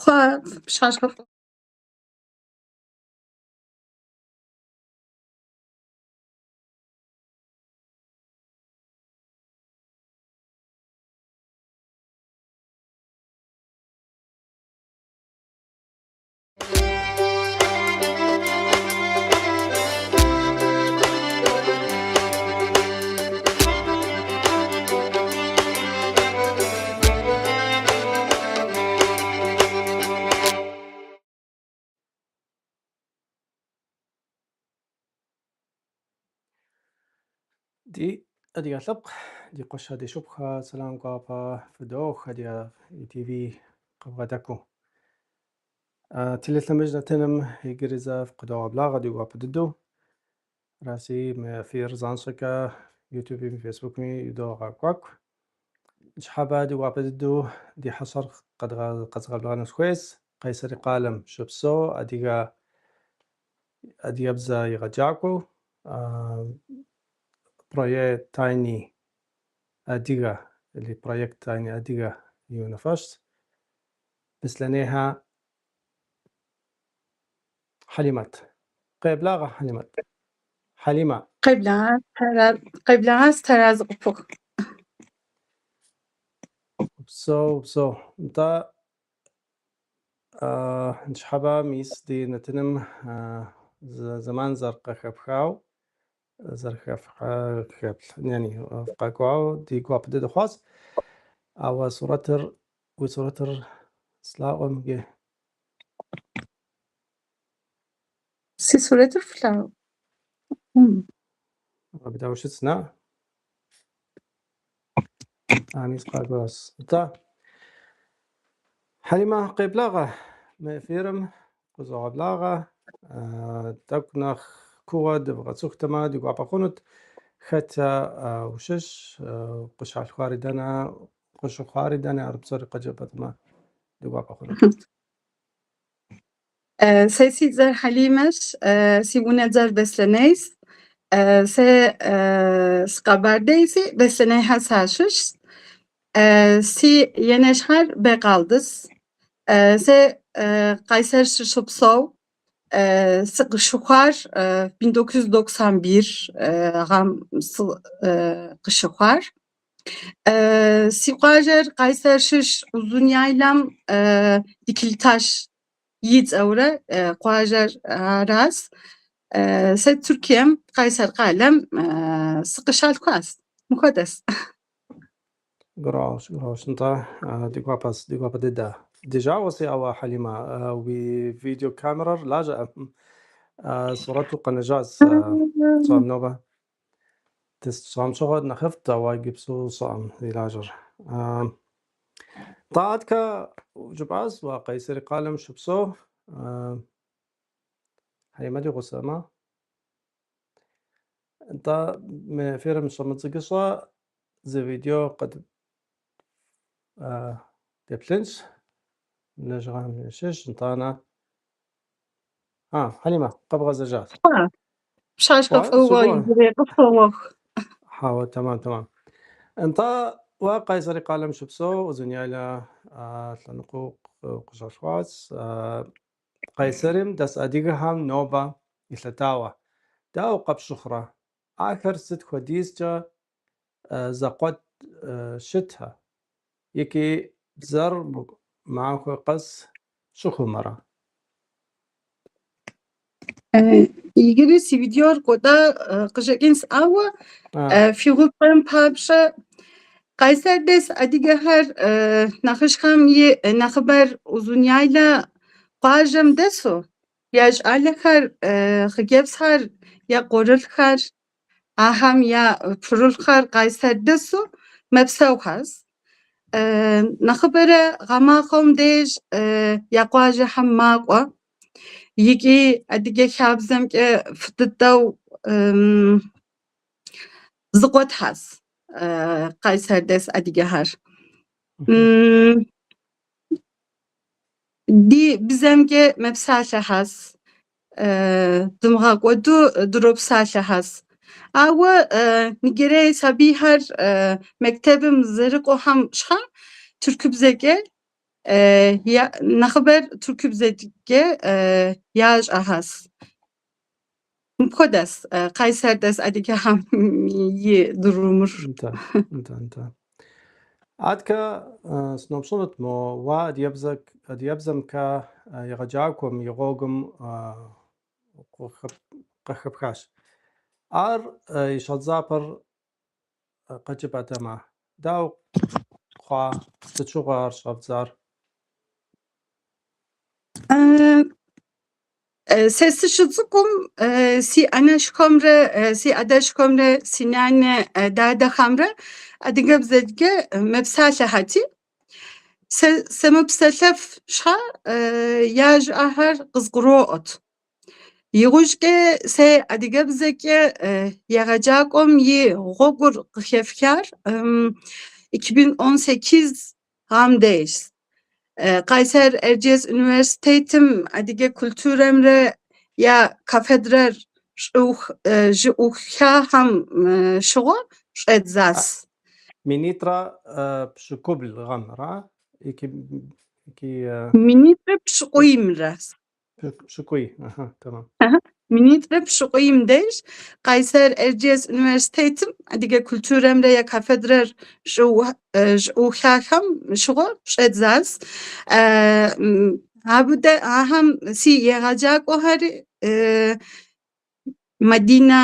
Хъуа, пщащэ. Ди адыгэ лъэпкъ, ди къуэшхэ, ди шыпхъухэ, сэлам гуапэ фыдох Адыгэ ТВ къыбгъэдэкӏыу. Телелъэмыж нэтыным иджыри зэ фыкъыдогъэблагъэ ди гуапэ дыдэу. Араси, мы эфир занщӏэкӏэ Ютубми Фейсбукми идогъэкӏуэкӏ. Ныщхьэбэ ди гуапэ дыдэу ди хьэщӏэр къэзгъэблэгъэну сыхуейщ. Къайсэри къалэм щыпсэу адыгэбзэ егъэджакӏуэу, проект Тайни Адыгэ или проект Тайни Адыгэ и унафэщӏ Беслъэнейхэ Хьэлимэт. Къеблагъэ, Хьэлимэт. Хьэлимэ. Къеблагъэ, тэрэз къыпох. Упсэу, упсэу. Нтӏэ, ныщхьэбэ мис ди нэтыным зэман зэрыкъыхэпхау, яни фыкъэкӏуау ди гуапэ дыдэ хъуащ. Ауэ сурэтыр, уи сурэтыр слъагъуэм иджы. Си сурэтыр флъагъу. Абы дауэ щытс, на? Мис къакӏуащ. Нтӏэ, Хьэлимэ, къеблагъэ мы эфирым, къызогъэблагъэ. Тӏэкӏу нэхъ кууэ дывгъэцӏыхутэмэ, ди гуапэ хъунут. Хэт ущыщ, къыщалъхуари дэнэ, къыщыхъуари дэнэ, ар псори къыджепӏэтэмэ, ди гуапэ хъунут. Сэ си цӏэр Хьэлимэщ, си унэцӏэр Беслъэнейщ. Сэ сыкъэбэрдейси, Беслъэнейхэ сащыщщ. Си енэщхьэр Бекъалдыщ. Сэ Къайсэр сыщопсэу. Сыкъыщыхъуар 1991 гъэм сыкъыщыхъуар. Си къуажэр Къайсэр щыщ Узуняйлэм Дикилиташ и цӏэурэ къуажэр аращ. Сэ Туркием, Къайсэр къалэм сыкъыщалъхуащ. Мыхуэдэс. Гурыӏуэгъуэщ, гурыӏуэгъуэщ. Нтӏэ, ди гуапэс, ди гуапэ дыдэ. Ди жагъуэси, ауэ, Хьэлимэ, уи видеокамерэр лажьэӏым. Сурэту къэнэжащ сщӏам нобэ. Дысщӏам щыгъуэ нэхъыфӏт, ауэ иджыпсту сщӏэӏым зи лажьэр. Нтӏэ, аткэ жыпӏащ, уэ Къайсэри къалэм щыпсэу. Хьэлимэ ди гъусэмэ. Нтӏэ, мы эфирым щӏэмыдзыгыщӏэ зы видео къыд деплъынщ. Лэжьыгъэм щыщ, нтӏанэ. Хьэлимэ, къэбгъэзэжащ. Пщащэ Уэ, фӏыуэ сыгуэ. иджырей къыфӏоуэх. Хьэуэ, тэмам, тэмам. Нтӏэ, уэ Къайсэри къалэм щыпсэу, Узуняйлэ лъэныкъуэу къыщалъхуащ. Къайсэрим дэс адыгэхэм нобэ елъытауэ, дауэ къэпщыхъурэ? Ахэр сыт хуэдизкӏэ зэкъуэт щытэ икӏи бзэр махуэ къэс щыхъумэрэ? Иджыри си видеор кӏуэда къыщӏэкӏынщ, ауэ фи гъупӏэм папщӏэ Къайсэр дэс адыгэхэр нэхъыжьхэм и нэхъыбэр Узуняйлэ къуажэм дэсу, я щӏалэхэр, хъыджэбзхэр, я къуэрылъхухэр, ахэм я пхъурылъхухэр Къайсэр дэсу мэпсэухэщ. Нэхъыбэрэ гъэмахуэм деж я къуажэхэм макӏуэ икӏи адыгэ хабзэмкӏэ фӏы дыдэу зыкъуэтхэщ Къайсэр дэс адыгэхэр. Ди бзэмкӏэ мэпсалъэхэщ, дымыгъэкӏуэду дропсалъэхэщ. Ауэ иджырей сабийхэр мектебым зэрыкӏуэхэм щхьэ тыркубзэкӏэ нэхъыбэр тыркубзэкӏэ ящӏэхэщ. Мыпхуэдэщ Къайсэр дэс адыгэхэм и дурумыр. Нтӏэ, нтӏэ, нтӏэ. Аткэ сыноупщӏынут мо уэ адыгэбзэмкэ егъэджакӏуэм и гъуэгум къыхэпхащ. Ар и щӏэдзапӏэр къыджепӏатэмэ, дауэ хъуа, сыт щыгъуэ ар щӏэбдзар? Сэ сыщыцӏыкӏум си анэшхуэмрэ си адэшхуэмрэ си нанэ дадэхэмрэ адыгэбзэкӏэ мэпсалъэхэти, сэ сымыпсэлъэф щхьэ яжьэхэр къызгуроӏуэт. Иужькӏэ сэ адыгэбзэкӏэ егъэджакӏуэм и гъуэгур къыхэфхар 2018 гъэм деж. Къайсэр Эрджиес университетым адыгэ культурэмрэ я кафедрэр щыӏухахэм щыгъуэ щӏэдзащ. Минитӏрэ пщыкӏубл гъэм, ара? Ики ики Минитӏрэ пщыкӏуиймрэ. Пщыкӏуий, аха, тэмам. Минитӏрэ пщыкӏуийм деж Къайсэр Эрджиес университетым адыгэ культурэмрэ я кафедрэр щыӏухахэм щыгъуэ щӏэдзащ. Абы ахэм си егъэджакӏуэхэр Мадина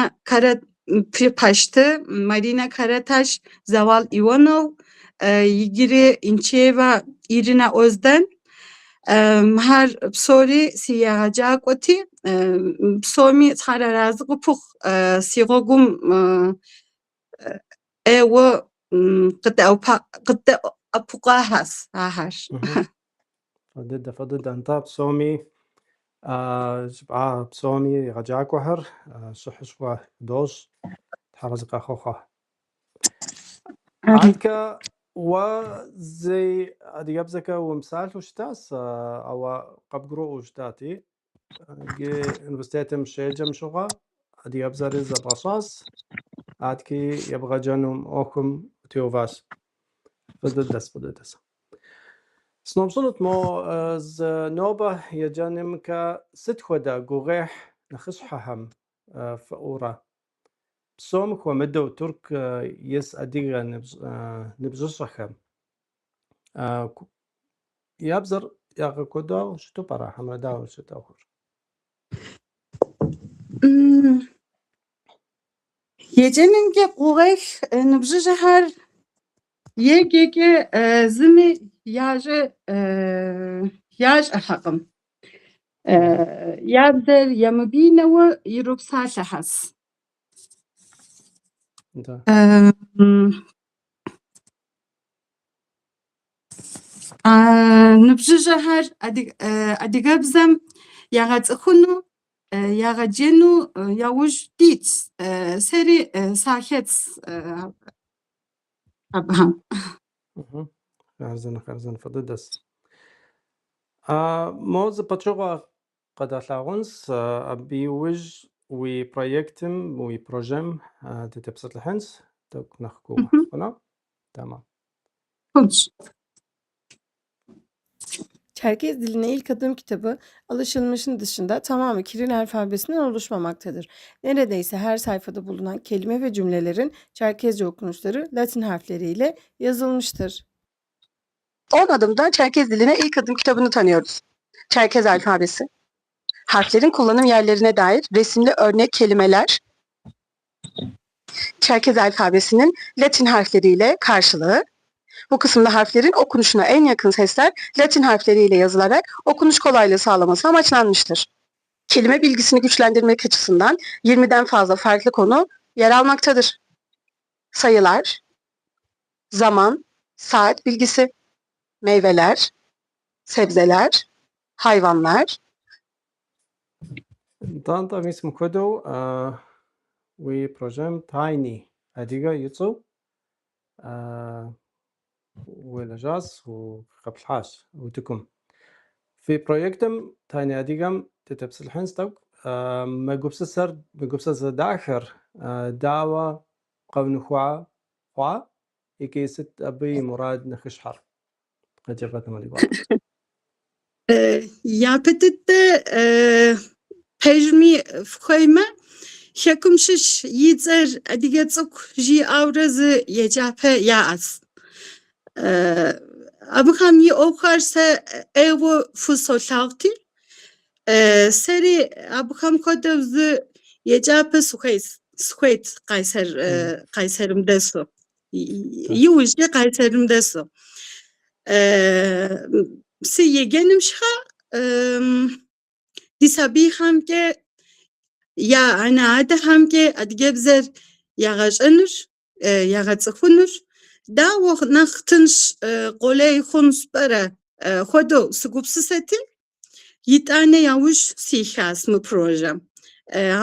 Пащты, Марина Караташ, Завал Иванов, иджыри Инчеева Ирина Озден. Мыхэр псори си егъэджакӏуэти, псоми Тхьэр аразы къыпыхъу си гъуэгум ӏейуэ къыдэӏэпыкъуахэщ ахэр. Фӏы дыдэ, фӏы дыдэ. Нтӏэ, псоми жыпӏа псоми егъэджакӏуэхэр щӏыхьышхуэ дощӏ, Тхьэр арэзы къахуэхъу. Аткэ уэ зэи адыгэбзэкӏэ умыпсалъэу щытащ, ауэ къыбгурыӏуэу щытати, иджы университетым щеджэм щыгъуэ адыгэбзэри зэбгъэщӏащ, аткӏи ебгъэджэну ӏуэхум утеуващ. Фӏы дыдэс, фӏы дыдэс. Сыноупщӏынут мо зы нобэ еджэнымкӏэ сыт хуэдэ гугъуехь нэхъыщхьэхэм фыӏуурэ? Псом хуэмыдэу Тырку ис адыгэ ныбжьыщӏэхэм я бзэр ягъэкӏуэдауэ щыту пӏэрэ, хьэмэрэ дауэ щыт ӏуэхур? Еджэнымкӏэ гугъуехь ныбжьыщӏэхэр еджэкӏэ зыми ящӏэхэкъым. Я бзэр ямыбинэуэ иропсалъэхэс. Нтӏэ. Ныбжьыщӏэхэр адыгэбзэм ягъэцӏыхуну, ягъэджэну яужь дитщ. Сэри сахэтс абыхэм. Хъарзынэ, хъарзынэ, фӏы дыдэс. Мо зы пычыгъуэ къэдгъэлъагъунс, абы иужь уи проектым, уи прожем дытепсэлъыхьынс, тӏэкӏу нэхъ кууэ. Хъуну? Тэмэм. Хъунщ. Çerkez diline ilk adım kitabı alışılmışın dışında tamamı Kiril alfabesinden oluşmamaktadır. Neredeyse her sayfada bulunan kelime ve cümlelerin Çerkezce okunuşları Latin harfleriyle yazılmıştır. 10 adımda Çerkez diline ilk adım kitabını tanıyoruz. Çerkez alfabesi. Harflerin kullanım yerlerine dair resimli örnek kelimeler. Çerkez alfabesinin Latin harfleriyle karşılığı. Bu kısımda harflerin okunuşuna en yakın sesler Latin harfleriyle yazılarak okunuş kolaylığı sağlaması amaçlanmıştır. Kelime bilgisini güçlendirmek açısından 20'den fazla farklı konu yer almaktadır. Sayılar, zaman, saat bilgisi, meyveler, sebzeler, hayvanlar. Нтӏэ, нтӏэ, мис мыпхуэдэу уи прожем Tiny Адыгэ и цӏэу уелэжьащ, укъэплъхьащ утыкум. Фи проектым Tiny Адыгэм дытепсэлъыхьынс тӏэкӏу. Мы гупсысэр, мы гупсысэ дахэр дауэ къэунэхуа хъуа икӏи сыт абы и мурад нэхъыщхьэр? Къыджепӏэтэмэ ди гуапэт. Япэ дыдэ пэжми фхуеймэ, хэкум щыщ и цӏэр адыгэ цӏыкӏу жиӏэурэ зы еджапӏэ яӏэс. Абыхэм и ӏуэхухэр сэ ӏейуэ фӏы солъагъути, сэри абыхэм хуэдэу зы еджапӏэ сыхуейт Къайсэрым дэсу. Иужькӏэ Къайсэрым дэсу. Си еджэным щхьэ ди сабийхэмкӏэ я анэ-адэхэмкӏэ адыгэбзэр ягъэщӏэнур, ягъэцӏыхунур дауэ нэхъ тынш къулей хъунщ пӏэрэ хуэдэу сыгупсысэти, итӏанэ яужь сихьащ мы прожем.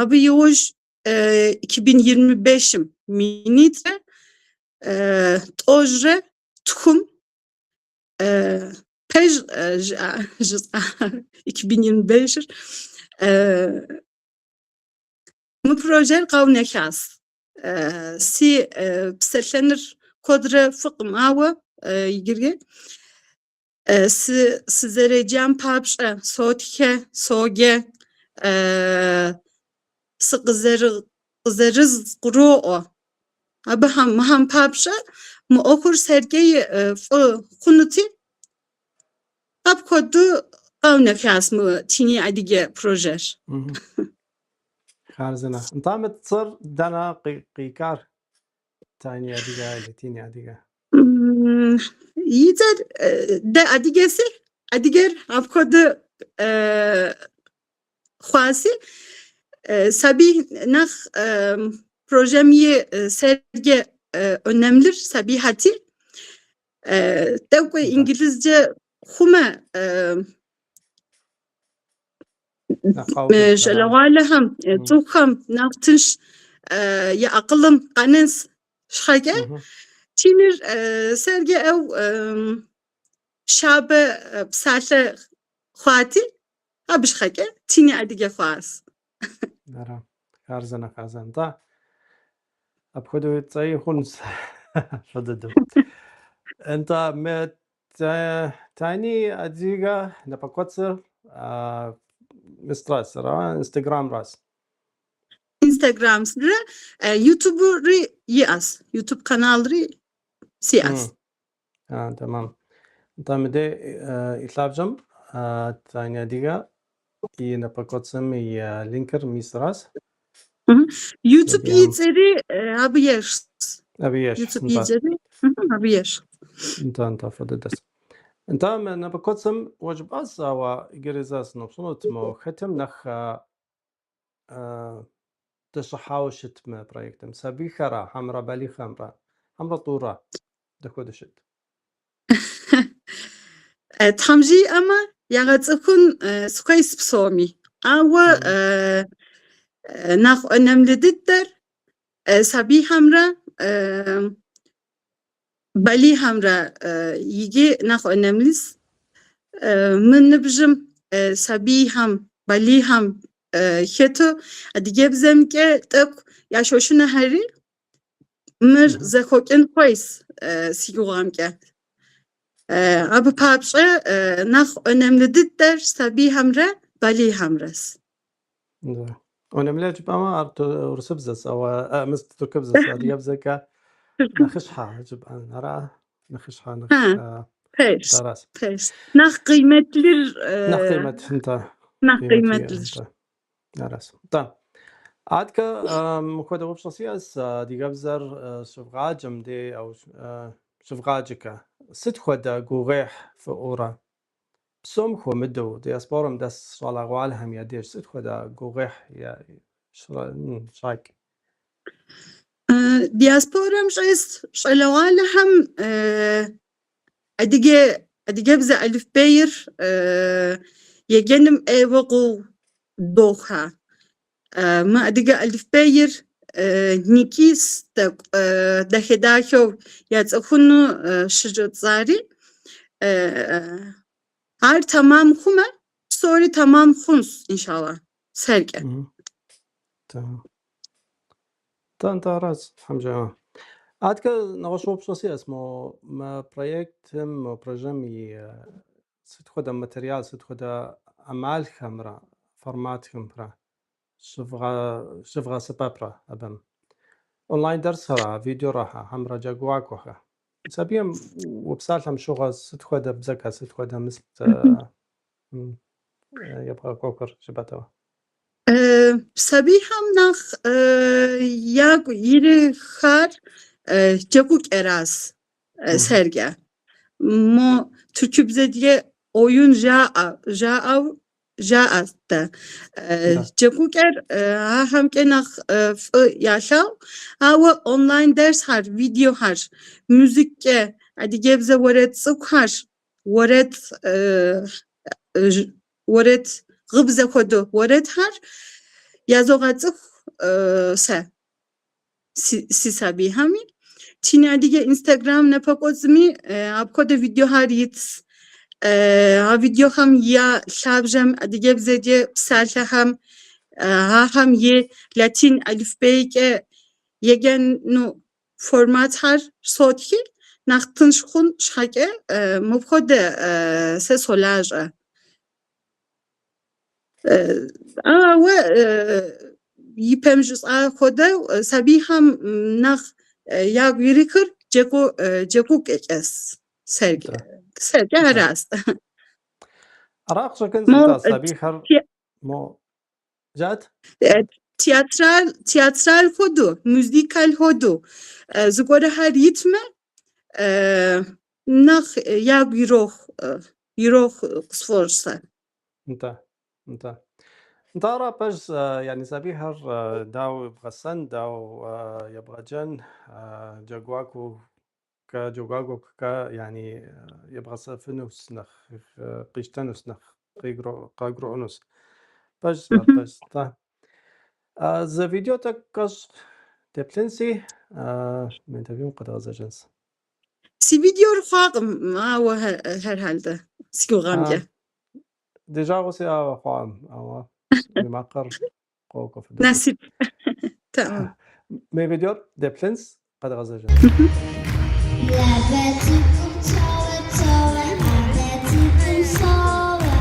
Абы иужь 2025-м 2023-м пэж жысӏа 2025-р мы прожер къэунэхуащ. Си псэлъэныр куэдрэ фӏыкъым, ауэ иджыри сызэреджам папщӏэ сотхэ, соджэ, сыкъызэрызгурыӏуэ. Абыхэм мыхэм папщӏэ мы ӏуэхур сэркӏэ фӏы хъунути, апхуэдэу къэунэхуащ мы Tiny Адыгэ прожер. Хъарзынэ. Нтӏэ, мы цӏэр дэнэ къикӏар? Tiny Адыгэ или Tiny Адыгэ? И цӏэр дэ адыгэси, адыгэр апхуэдэу хъуаси, сабий нэхъ прожем и сэркӏэ önemlir сабийхьэти, тӏэкӏу инджылызкӏэ хъумэ щӏалэгъуалэхэм, цӏыхухэм нэхъ тынш я акъылым къэнэнс щхьэкӏэ Тиныр сэркӏэ ӏэу щабэ псалъэ хъуати, абы щхьэкӏэ Tiny Адыгэ хъуащ. Ара, хъарзынэ, хъарзынэ. Нтӏэ, апхуэдэу цӏэи хъунщ фӏы дыдэу. Нтӏэ, мы Tiny Адыгэ напэкӏуэцӏыр мисращ, ара, Инстаграмращ. Инстаграмрэ Ютубри иӏэщ, Ютуб каналри сиӏэщ. Тэмэм. Нтӏэ, мыдей и лъабжьэм Tiny Адыгэ и напэкӏуэцӏым и линкыр мисращ. YouTube и Сабийхэм цӏэри абы ещхьщ. Абы ещхь, YouTube и нтӏэ. цӏэри абы ещхь. Нтӏэ, нтӏэ, фӏы дыдэс. Нтӏэ, мы напэкӏуэцӏым уэ жыпӏащ, ауэ иджыри зэ сыноупщӏынут, мо хэтым нэхъ дэщӏыхьауэ щыт мы проектым? Сабийхэра, хьэмэрэ балигъхэмрэ, хьэмэрэ тӏура? Дапхуэдэу щыт? Тхьэм жиӏэмэ, ягъэцӏыхун сыхуейс псоми. Ауэ нэхъ önemli дыдэр сабийхэмрэ балигъхэмрэ иджы нэхъ önemлис. Мы ныбжьым сабийхэм, балигъхэм хэту адыгэбзэмкӏэ тӏэкӏу ящошынэхэри, мыр зэхъуэкӏын хуейс си гугъэмкӏэ. Абы папщӏэ нэхъ önemli дыдэр сабийхэмрэ балигъхэмрэс. Да. Önemli жыпӏэмэ, ар урысыбзэщ, ауэ мыс тыркубзэщ, адыгэбзэкӏэ нэхъыщхьэ жыпӏэн, ара? Нэхъыщхьэ, нэхъ Пэжщ, аращ. Пэжщ. Нэхъ къимэтлыр Нэхъ къимэт, нтӏэ. Нэхъ Къимэт иӏэ, къимэтлыр. нтӏэ. Аращ. Нтӏэ. Адэкӏэ мыпхуэдэ упщӏэ сиӏэщ, адыгэбзэр щывгъаджэм дей, ау щывгъаджэкӏэ. Сыт хуэдэ гугъуехь фыӏуурэ? Псом хуэмыдэу диаспорэм дэс щӏалэгъуалэхэм я деж сыт хуэдэ гугъуехь щакӏ? Диаспорэм щӏэс щӏалэгъуалэхэм адыгэ адыгэбзэ алыфбейр еджэным ӏейуэ гугъу дохьа. Мы адыгэ алыфбейр никӏис тӏэкӏу дахэ-дахэу яцӏыхуну щыщӏэддзари. Ар тэмам хъумэ, псори тэмам хъунщ, иншалла, сэркӏэ. Тэмам. Нтӏэ, нтӏэ, аращ, Тхьэм жиӏэмэ. Адэкӏэ нэгъуэщӏ упщӏэ сиӏэщ мо мы проектым, мы прожем и сыт хуэдэ материал, сыт хуэдэ ӏэмалхэмрэ форматхэмрэ щывгъэсэбэпрэ абым? Онлайн дерсхэра, видеорэхэ, хьэмэрэ джэгуакӏуэхэ? Сабийм упсалъэм щыгъуэ сыт хуэдэ бзэкӏэ, сыт хуэдэ мыст ебгъэкӏуэкӏур жыпӏэтэуэ? Сабийхэм нэхъ ягу ирихьар джэгукӏэращ сэркӏэ. Мо тыркубзэкӏэ oyun жаӏэ, жаӏэу жаӏэ дэ. Джэгукӏэр ахэмкӏэ нэхъ фӏы ялъагъу, ауэ онлайн дерсхэр, видеохэр, музыккӏэ, адыгэбзэ уэрэд цӏыкӏухэр, уэрэд уэрэд гъыбзэ хуэдэу уэрэдхэр язогъэцӏыху сэ си сабийхэми. Чини адыгэ Инстаграм напэкӏуэцӏми апхуэдэ видеохэр итщ. А видеохэм я лъабжьэм адыгэбзэкӏэ псалъэхэм ахэм и латин алыфбейкӏэ еджэну форматхэр сотхи, нэхъ тынш хъун щхьэкӏэ мыпхуэдэ сэ солажьэ. Ауэ ипэм жысӏа хуэдэу сабийхэм нэхъ ягу ирихыр джэгукӏэкӏэс сэркӏэ. Сэркӏэ аращ. Ара къыщӏэкӏынщ, нтӏэ, сабийхэр мо жаӏэт? Театрал, театрал хуэдэу, мюзикл хуэдэу зыгуэрхэр итмэ, нэхъ ягу ирохь, ирохь къысфӏощӏ сэ. Нтӏэ, нтӏэ. Нтӏэ, ара пэжщ, yani сабийхэр дауэ бгъэсэн, дауэ ебгъэджэн, джэгуакӏуэу джэгуакӏуэкӏэ yani ебгъэсэфынущ, нэхъ къищтэнущ, нэхъ къагурыӏуэнущ. Пэжщ ар, пэжщ. Нтӏэ. Зы видео тӏэкӏу кӏэщӏ деплъынси, мы интервьюм къэдгъэзэжынщ. Си видеор хъуакъым, ауэ herhalde си гугъэмкӏэ. Ди жагъуэ си ауэ хъуакъым, ауэ уи макъыр къокӏуэ фӏы дыдэу. Насып. Tamam. Мы видеор деплъынщ, къэдгъэзэжынщ. Лабэ цӏыкӏум цоуэ, цоуэ, адэ цӏыкӏум соуэ.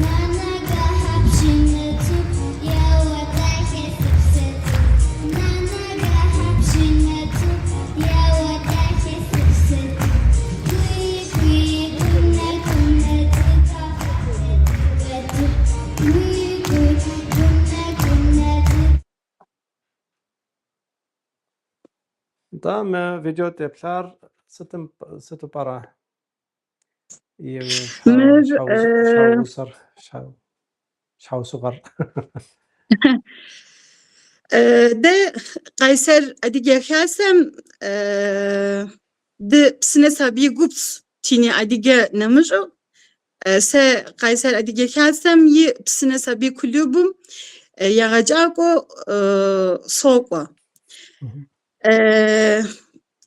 Нанэ гэхьэ пшынэ цӏыкӏу, еуэ дахэ си псэ цӏыкӏу. Нанэ гэхьэ пшынэ цӏыкӏу, еуэ дахэ си псэ цӏыкӏу. Куи, куи, кунэ, кунэ цӏыкӏу, цӏыкӏу. Куи, куи, кунэ, кунэ цӏыкӏу. Нтӏэ, мы видео деплъар сытым сыту пӏэрэ и Мыр щхьэусэр щхьэусыгъуэр? Дэ Къайсэр Адыгэ Хасэм ды Псынэ сабий гупщ Тини Адыгэ нэмыщӏу. Сэ Къайсэр Адыгэ Хасэм и Псынэ сабий клубым егъэджакӏуэу сокӏуэ.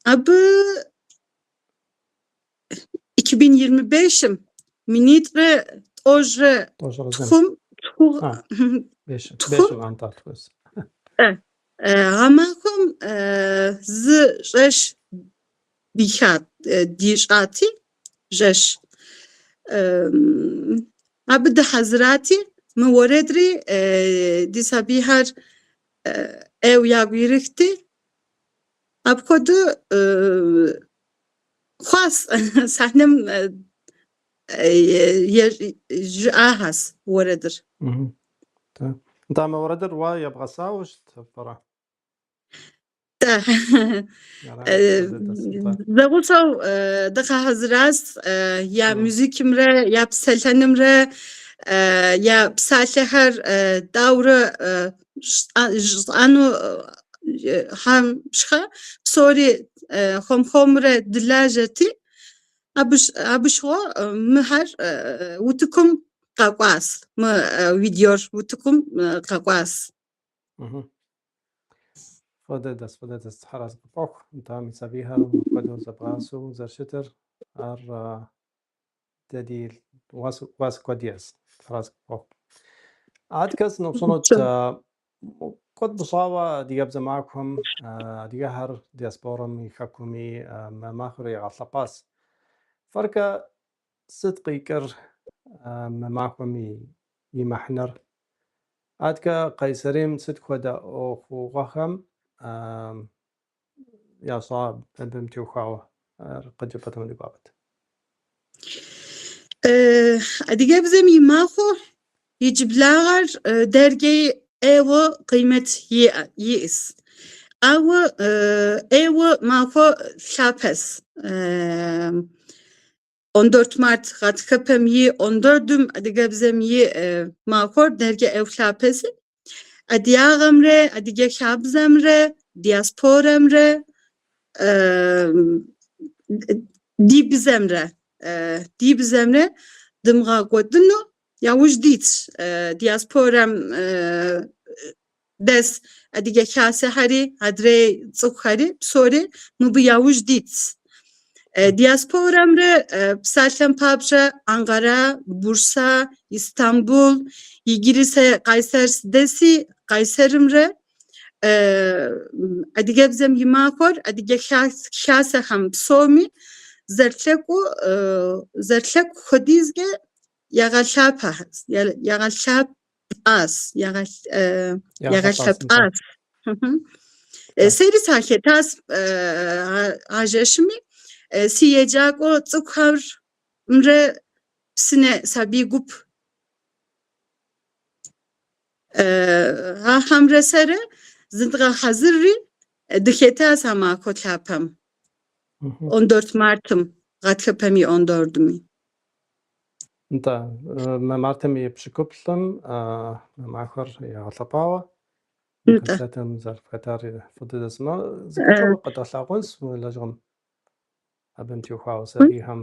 Абы 2025-м 2023-м гъэмахуэм зы жэщ дищӏати, жэщ. Абы дыхьэзырати, мы уэрэдри ди сабийхэр ӏейуэ ягу ирихти, апхуэдэу хъуащ сахнэм жаӏащ уэрэдыр. Нтӏэ, мы уэрэдыр уэ ебгъэсауэ щыт пӏэрэ? Дэ зэгъусэу дыкъэхьэзыращ я мюзикымрэ я псэлъэнымрэ я псалъэхэр дауэрэ жысӏэну хьэм щхьэ псори хуэм-хуэмурэ дылажьэти, абы щыгъуэ мыхэр утыкум къэкӏуащ, мы видеор утыкум къэкӏуащ. Фӏы дыдэс, фӏы дыдэс, Тхьэразэ къыпхуэхъу. Нтӏэ, мы сабийхэр мыпхуэдэу зэбгъасэу зэрыщытыр, ар дэ ди уасэ куэд иӏэщ. Тхьэразэ къыпхуэхъу. Адэкӏэ сыноупщӏынут, куэд мыщӏауэ адыгэбзэ махуэм адыгэхэр диаспорэм и хэкуми мы махуэр ягъэлъэпӏащ. Фэркӏэ сыт къикӏыр мы махуэм и мыхьэнэр? Адэкӏэ Къайсэрим сыт хуэдэ ӏуэхугъуэхэм ящӏа абым теухуауэ ар къыджепӏэтэмэ ди гуапэт. Адыгэбзэм и махуэ иджыблагъэр дэркӏэ ӏейуэ къимэт иӏэс. Ауэ ӏейуэ махуэ лъапэс. 14 Март гъатхэпэм и 14-м адыгэбзэм и махуэр дэркӏэ ӏейуэ лъапэси. Адыгагъэмрэ адыгэ хабзэмрэ диаспорэмрэ ди бзэмрэ дымыгъэкӏуэдыну яужь дитщ диаспорэм дэс адыгэ хасэхэри, адрей цӏыхухэри псори мыбы яужь дитщ. Диаспорэмрэ псалъэм папщӏэ Анкъара, Бурса, Истамбул, иджыри сэ Къайсэр сыдэси, Къайсэрымрэ адыгэбзэм и махуэр адыгэ хасэхэм псоми зэрылъэкӏу хуэдизкӏэ ягъэлъапӏащ, ягъэлъэпӏащ. Сэри сахетащ а жэщми, си еджакӏуэ цӏыкӏухэмрэ Псынэ сабий гуп ахэмрэ сэрэ зыдгъэхьэзырри дыхетащ а махуэ лъапэм. 14 мартым, гъатхэпэм и 14-ми. Нтӏэ, мы мартым и 20-м мы махуэр ягъэлъэпӏауэ, мы концертым зэрыхэтар фӏы дыдэс. Зы пычыгъуэ къэдгъэлъагъуэнщ мы лэжьыгъэм абым теухуауэ сабийхэм.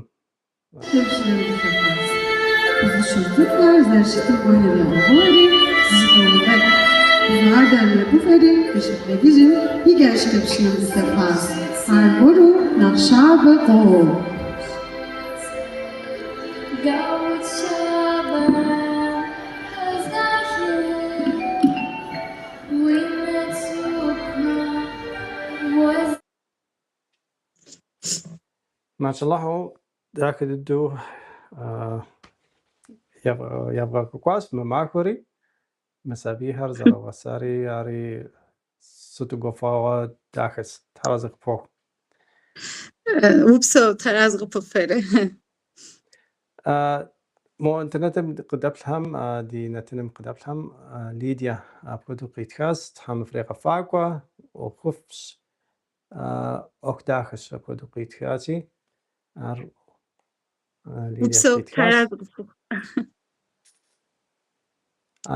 Машаллахьу, дахэ дыдэу ебгъэкӏуэкӏуащ мы махуэри, мы сабийхэр зэрыгъэсари, ари сыту гуфӏэгъуэ дахэс. Тхьэразэ къыпхуэхъу. Упсэу, Тхьэразэ къыпхуэхъу. Мо интернетым къыдэплъхэм, ди нэтыным къыдэплъхэм Лидия апхуэдэу къитхащ, Тхьэм фрегъэфӏакӏуэ, ӏуэхуфӏщ. ӏуэху дахэщ апхуэдэу къитхати, ар Лидие Упсэу, къитхащ. Тхьэразэ къыпхухъу.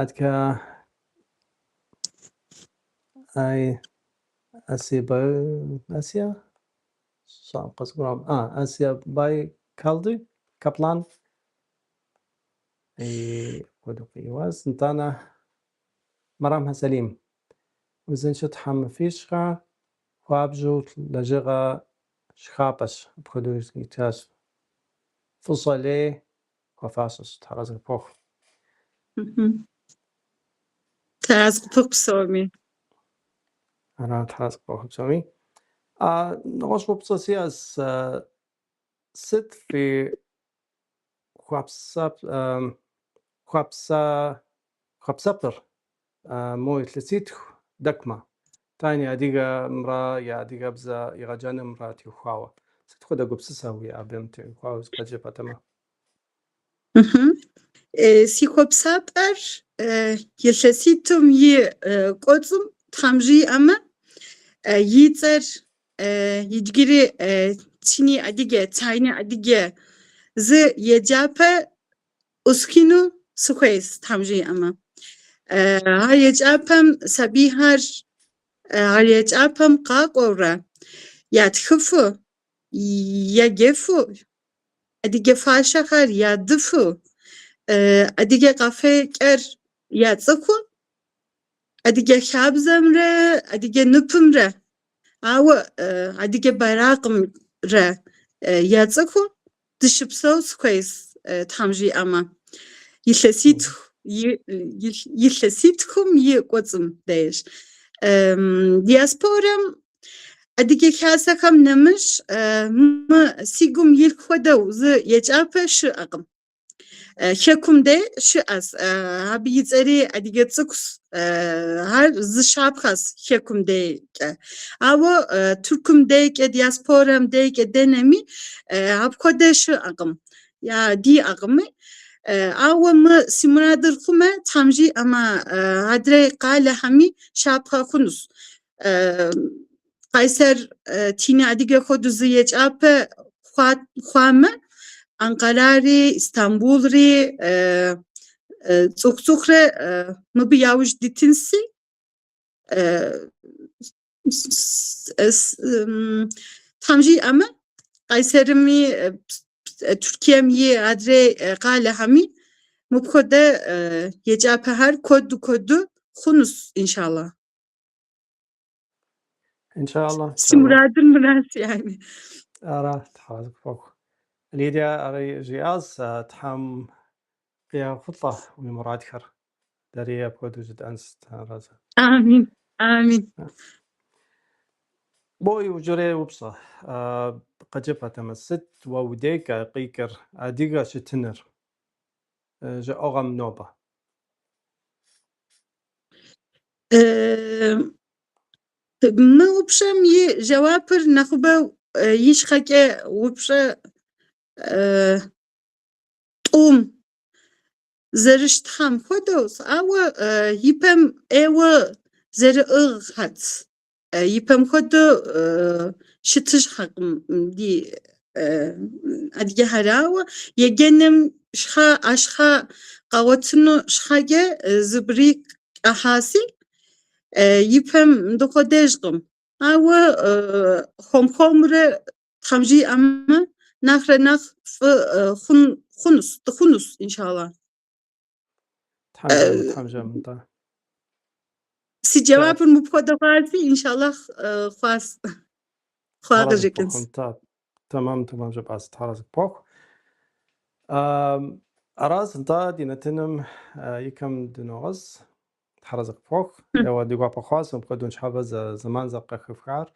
Аткэ ай Асия Асия сщӏам къызгурыӏуам. Асия Бай Калды Каплан и апхуэдэу къиуащ. Нтӏанэ Мэремхэ Сэлим. Узыншэ Тхьэм фищӏхэ, хуабжьу лэжьыгъэ щхьэпэщ, апхуэдэу итхащ. Фӏыщӏэ лей хуэфащэщ, Тхьэразэ къыпхухъу. Тхьэразэ къыпхухъу псоми. Ара, Тхьэразэ къыпхухъу псоми. Нэгъуэщӏ упщӏэ сиӏэщ. Сыт фи хъуэпсапӏэр мо илъэситху дэкӏмэ, тайни адыгэмрэ я адыгэбзэ егъэджэнымрэ теухуауэ? Сыт хуэдэ гупсысэ уиӏэ абым теухуауэ къыджепӏэтэмэ? Си хъуэпсапӏэр илъэситӏым и кӏуэцӏым Тхьэм жиӏэмэ, и цӏэр иджыри Чини адыгэ, Чайни адыгэ зы еджапӏэ ӏусхыну сыхуейщ, Тхьэм жиӏэмэ. А еджапӏэм сабийхэр а еджапӏэм къакӏуэурэ ятхыфу, еджэфу, адыгэ фащэхэр ядыфу, адыгэ къафэкӏэр яцӏыхуу, адыгэ хабзэмрэ адыгэ ныпымрэ, ауэ адыгэ бэракъымрэ яцӏыхуу дыщыпсэу сыхуейщ, Тхьэм жиӏэмэ. Илъэситхум и кӏуэцӏым деж. Диаспорэм адыгэ хасэхэм нэмыщӏ мы си гум илъ хуэдэу зы еджапӏэ щыӏэкъым. Хэкум де щыӏэщ. Абы и цӏэри адыгэ цӏыкӏущ. Ар зы щапхъэщ хэкум дейкӏэ. Ауэ Тыркум дейкӏэ, диаспорэм дейкӏэ дэнэми апхуэдэ щыӏэкъым. Я диӏэкъыми. Ауэ мы си мурадыр хъумэ, Тхьэм жиӏэмэ, адрей къалэхэми щапхъэ хъунущ. Къайсэр Тини адыгэ хуэдэу зы еджапӏэ хъуамэ, Анкъарари, Истамбулри цӏыху-цӏыхурэ мыбы яужь дитынси, Тхьэм жиӏэмэ, Къайсэрми, Туркием и адрей къалэхэми мыпхуэдэ еджапӏэхэр куэду-куэду хъунущ, иншалла. Иншалла. Си мурадыр мыращ, яни. Ара, Тхьэразэ къыпхухъу. Лидия ари жиӏащ, Тхьэм къехъулӏэ уи мурадхэр. Дэри апхуэдэу жытӏэнщ, Тхьэразэ. Амин, амин. Бо иужьрей упщӏэ. Къыджепӏэтэмэ, сыт уэ удейкӏэ къикӏыр адыгэ щытыныр жыӏэгъуэм нобэ? Мы упщӏэм и жэуапыр нэхъыбэу и щхьэкӏэ упщӏэ тӏум зэрыщытхьэм хуэдэу, ауэ ипэм ӏейуэ зэрыӏыгъхэт. Ипэм хуэдэу щытыжхьэкъым ди адыгэхэр, ауэ еджэным щхьэ ӏэщхьэ къагъуэтыну щхьэкӏэ зыбри къахьаси, ипэм дыхуэдэжкъым. Ауэ хуэм-хуэмурэ Тхьэм жиӏэмэ, нэхърэ нэхъ фӏы хъунущ, дыхъунущ, иншалла. Тхьэм жиӏэмэ, Тхьэм жиӏэмэ, нтӏэ. Си джэуапыр мыпхуэдэ хъуаси, иншаллах хъуас. Хъуа Тхьэразэ къыжекӏынс. къыпхухъу, нтӏэ. Тэмэм, тэмэм жыпӏащ, Тхьэразэ къыпхухъу. Аращ, нтӏэ, ди нэтыным и кӏэм дыногъэс. Тхьэразэ къыпхухъу. Еуэ, ди гуапэ хъуащ мыпхуэдэу ныщхьэбэ зэман зэрыкъыхэфхар,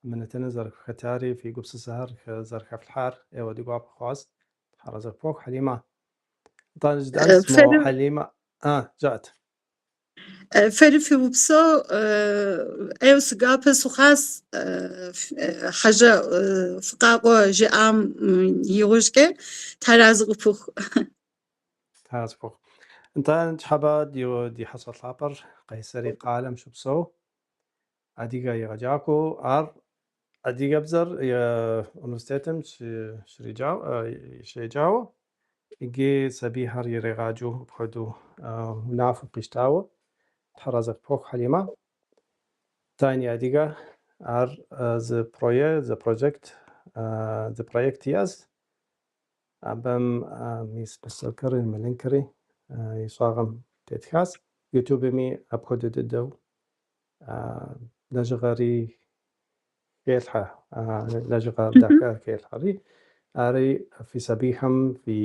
мы нэтыным зэрыхэтари, фи гупсысэхэр зэрыхэфлъхьар. Еуэ, ди гуапэ хъуащ. Тхьэразэ къыпхухъу, Хьэлимэ. Нтӏэ, жытӏэнщ мо Фэри Хьэлимэ. Жаӏэт. Фэри фыупсэу, ӏейуэ си гуапэ сыхъуащ хьэщӏэ фыкъакӏуэ жыӏам иужькӏэ Тхьэразэ къыпхухъу. Тхьэразэ къыпхухъу. Нтӏэ, ныщхьэбэ ди хьэщӏэ лъапӏэр Къайсэри къалэм щыпсэу адыгэ егъэджакӏуэу ар Адыгэбзэр университетым щеджауэ, иджы сабийхэр иригъаджэу апхуэдэу унафэ къищтауэ. Тхьэразэ къыпхуэхъу, Хьэлимэ. Тайни Адыгэ ар зы прое, зы проект, зы проект иӏэщ. Абым мис мы ссылкэри, мы линкри и щӏагъым тетхащ. Ютубми апхуэдэ дыдэу лэжьыгъэри хелъхьэ, лэжьыгъэ дахэ хелъхьэри. Ари фи сабийхэм, фи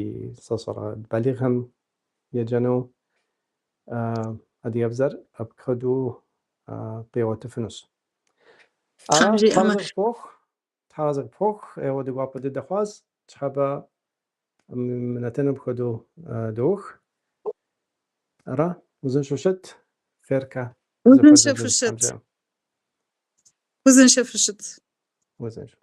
сощӏэрэ балигъхэм еджэну адыгэбзэр апхуэдэу къигъуэтыфынущ. Тхьэм Ара, жиӏэмэ. Тхьэразэ къыпхуэхъу, Тхьэразэ къыпхуэхъу, ӏейуэ ди гуапэ дыдэ хъуащ. Щхьэбэ мы нэтыным апхуэдэу доух. Ара, узыншэу щыт, хъеркэ Узыншэ зэхуэзэжын фыщыт. Тхьэм жиӏэм. Узыншэ фыщыт. Узыншэу.